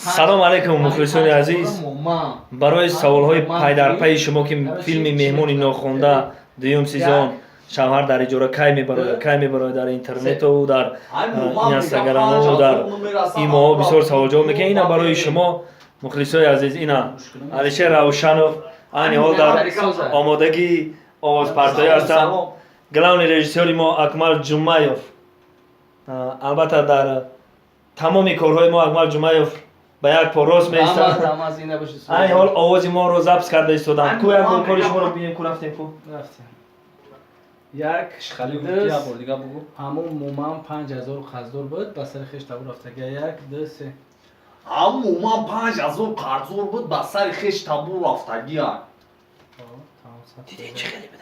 Салом алейкум, мухлисони азиз. Барои саволҳои пайдарпайи шумо, ки филми «Меҳмони нохонда», дуюм сезон, «Шавҳар дар иҷора» кай мебарояд, кай мебарояд, дар интернету дар инстаграму дар имоҳо бисёр саволҷавоб мекунед. Ина барои шумо, мухлисои азиз, ина Алишер Равшанов айни ҳол дар омодагии овозпартоӣ ҳастанд. Главный режиссёри мо Акмал Ҷумаев. Албатта, дар тамоми корҳои мо Акмал Ҷумаев ба як по рост меистад. Айни ҳол овози моро запись карда истоданд. Ку, як бор кори шуморо бинем. Ку, рафтем, ку. Як. Хали гуфти, як бор дига бугу. Ҳамон момам 5000 қарздор буд, ба сари хеш табор рафтага. Як, ду, се. Ҳамун 5000 қарздор буд, ба сари хеш табур рафтагия.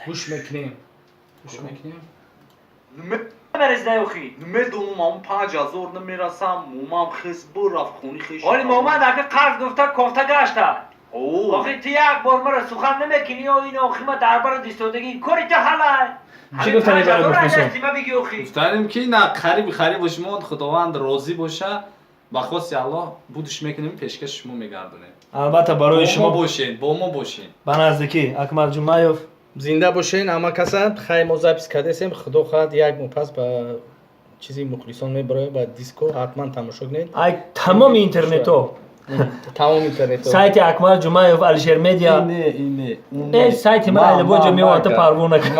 Гӯш мекунем, гӯш мекунем. Намедонам, ҳамун 5000 намерасам. Момам хес бурафт хони хеш. Оли момад ака қарз гуфта, кофта гашта. Охи, ту як бор мара сухан намекунӣ ё ин охи ма дар бара дистодагӣ кори ту ҳалай. Чӣ гуфтанӣ барои мухлисон? Гуфтанем, ки на қариби қариб шумо, Худованд розӣ боша, ба хости Аллоҳ будиш мекунем, пешкаши шумо мегардонем. Албатта, барои Бо шумо мо бошед, бо мо бошед. Ба наздикӣ Акмал Ҷумаев. Зинда бошен, ҳама каса. Хай, мо запись кардесем, худо хоҳад, як моҳ пас ба чизи мухлисон мебарояд, ба диско ҳатман тамошо кунед. Ай тамоми интернетҳо. Тамоми интернетҳо. Сайти Акмал Ҷумаев, Алишер Медиа. Ине, ине. Э, сайти ман айлабоҷо меояд, парво накун.